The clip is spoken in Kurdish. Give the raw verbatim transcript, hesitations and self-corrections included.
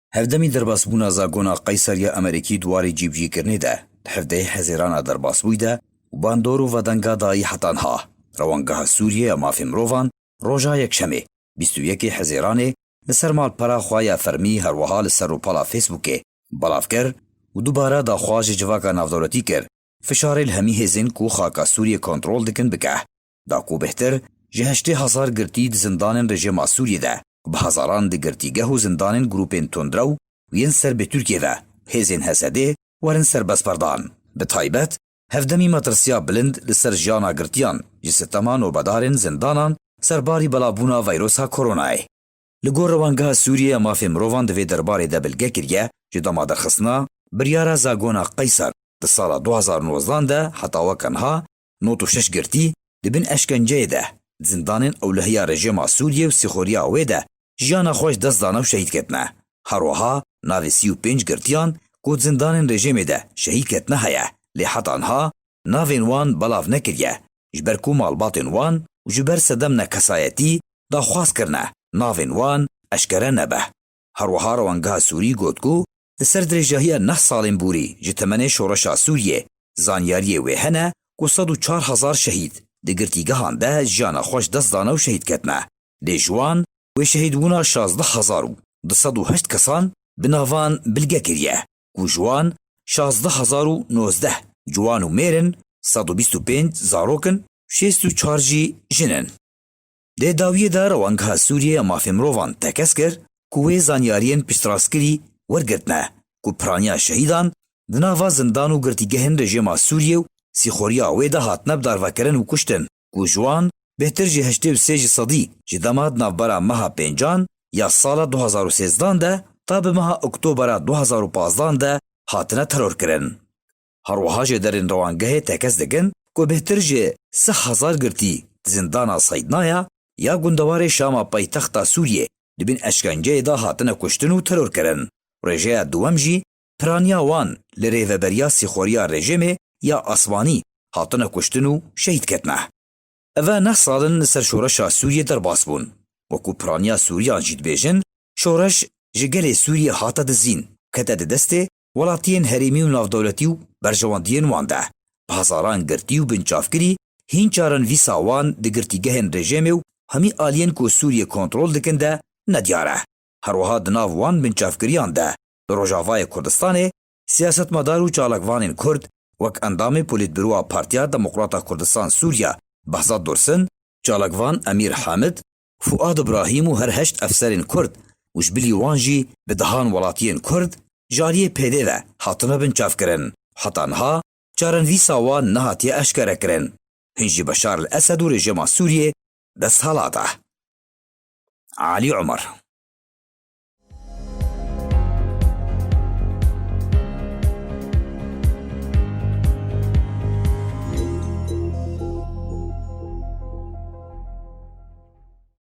Hevdemî derbasbûna zagona Qeyser ya Amerîkî di warê cîbicîkirinê de, di hevdehê Hezêrana derbasbûyî de û bandor û vedenga dayî heta niha. Rewangeha Sûriyê ya Mafê Mirovan roja Yekşemê, bîst û yekê Hezêranê, li ser malpera xwe ya fermî, her wiha li ser rûpela Facebookê belav kir û dubare daxwaz ji civaka navdewletî kir, fişarê li hemî hêzên ku xaka Sûriyê kontrol dikin bike. Da ku bêhtir ji heştê hezar girtî di zindanên rejîma Sûriyê de, bi hezaran di girtîgeh û zindanên grûpên tundrew û yên ser bi Tirkiyê ve, hêzên H S D'ê werin serbestberdan. Bi taybet, hevdemî metirsiya bilind li ser jiyana girtiyan ji sitema nobedarên zindanan serbarî belavbûna veyrosa koronayê. Li gor Rewangeha Sûriyê ya Mafê Mirovan di vê derbarê de bilge kiriye, ji dema derxistina biryara zagona Qeyser di sala du hezar û nozdan de heta weke niha nod û şeş girtî di bin eşkenceyê de, di zindanên ewlehiya rejîma Sûriyê û sîxoriya wê de jiyana xwe ji dest dane û şehîd ketine. Her wiha navê sî û pênc girtiyan ku di zindanên rejîmê de şehîd ketine heye, lê heta niha navên wan belav nekiriye, ji ber ku malbatên wan û ji ber sedem nekesayetî daxwaz kirine navên wan eşkere nebe. Her wiha Rewangeha Sûrî got ku di ser dirêjahiya neh salên borî ji temenê şoreşa Sûriyê, zanyariyê wê hene ku sed û çar hezar şehîd di girtîgehan de jiyana xwe ji dest dane û şehîd ketine. Lê ji wan wê şehîdbûna şazdeh hezar û du sed û heşt kesan bi navan bilge kiriye, ku ji wan şazdeh hezar û nozdeh ciwan û mêr in, sed û bîst û pênc zarok in, şêst û çar jî jin in. Di dawiyê de Rewangeha Sûriyê ya Mafê Mirovan tekez kir ku wê zanyariyên piştrastkirî wergirtine ku piraniya şehîdan di nava zindan û girtîgehên rejîma Sûriyê û sîxoriya wê de hatine bidarvekirin û kuştin, ku ji wan bêhtir ji heştê û sê ji sedî ji dema di navbera meha pêncan ya sala du hezar û sêzdan de ta bi meha Oktobera du hezar û pazdan de hatine terorkirin. Her wiha jêderên rewangehê tekez dikin ku bêhtir ji sih hezar girtî di zindana Seydnaya ya gundewarê Şama paytexta Sûriyê di bin eşkenceyê de hatine kuştin û terorkirin. Rêjeya duwem jî piraniya wan li rêveberiya sîxoriya rejîmê ya Asmanî hatine kuştin û şehîd ketine. Eve neh sal in li ser şoreşa Sûriyê derbas bûn. Wekû piraniya Sûriyan jî dibêjin, şoreş ji gelê Sûriyê hate dizîn, kete di destê welatiyên herêmî û navdewletî û berjewendiyên wan de. Bi hezaran girtî û binçavkirî hîn çarenvîsa wan di girtîgehên rejîmê û hemî aliyên ku Sûriyê kontrol dikin de nediyar e. Her wiha di nav wan binçavkiriyan de li Rojavayê Kurdistanê siyasetmedar û çalakvanên Kurd, wek endamê Polîtbûroya Partiya Demokrata Kurdistan Sûriya Behzad Dursun, çalakvan Emîr Hamid, Fuad Ibrahîm û her heşt efserên Kurd û ji bilî wan jî bi dehan welatiyên Kurd ji aliyê P D ve hatine binçavkirin. Heta niha çarenvîsa wan nehatiye eşkerekirin. Hîn jî Beşar el Esed û rejîma Sûriyê desthilat e. Alî Omer.